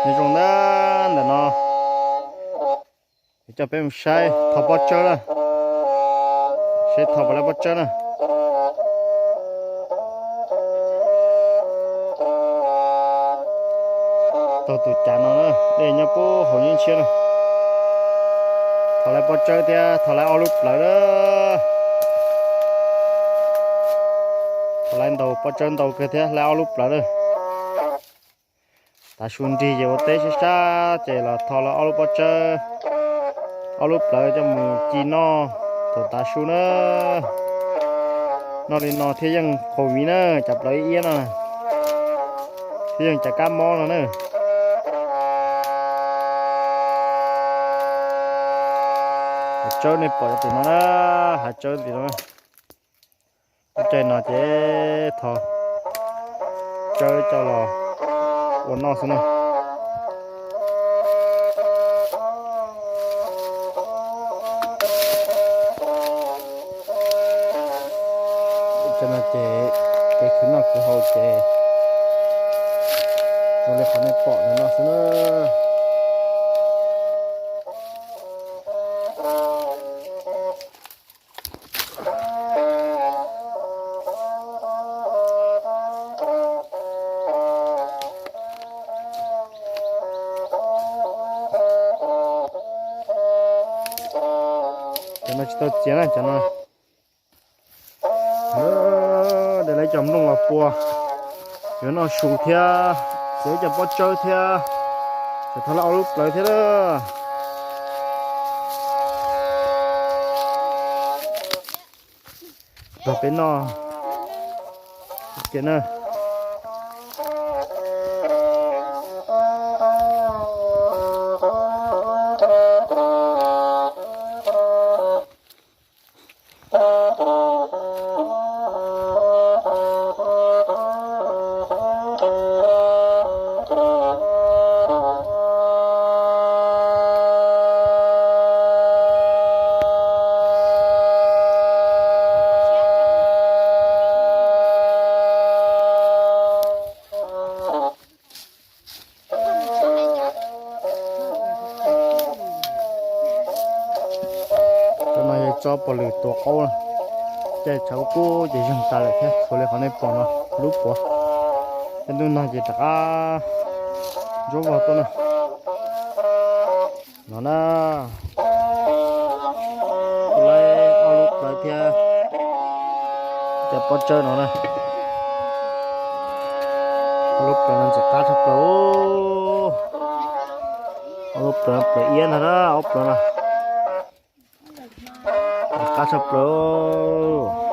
Nyob zoo na, ntawm no coj peb mus saib tho pob tsawb na, saib tho puas laib pob tsawb na. Taug tus cav no na, dej nyob puag hauv yeeb ntshiab na. Tho laib pob tsawb thiab tho laib ob lub plawv na. Tho laib ntau, pob tsawb ntau kawg thiab laib ob lub plawv na. Tav su nrig ces ua teb sab sab ces los tho los ob lub pob tsawb, ob lub plawv coj mus ci noj thaum tav su na. Noj li no thiaj yeej qhau viv na, cov plawv iab no thiaj yeej cov kab mob no na. Hav tsawb nej pom tim no na, hav tsawb tim no. Lub caij no ces tho tsawb coj los ua noj xwb na. Lub caij no ces kev khwv noj khwv haus ces ua li qhov nej pom ntawm no xwb na. Cov no tsis tau txiav na, cov no de lawv cov nplooj los pua, yuav noj su thiab, txiav cov pob tsawb thiab, tseem tho lawv ob lub plawv thiab lawm. Los peb noj ua ke na. Cov no yog tsob pos lwm tua qaub na, caij tshav kub kub ces zeeg tas lawm thiab, tshuav li qhov nej pom no lub puav. Tej ntuj nag ces rov qab ntsuab vog tuaj na. No na, laib ob lub plawv thiab cov pob tsawb no na. Ob lub plawv no ntxim qab tshaj plaws. Ob lub plawv, plawv iab ntag na, ob plawv no ntxim qab tshaj plaws.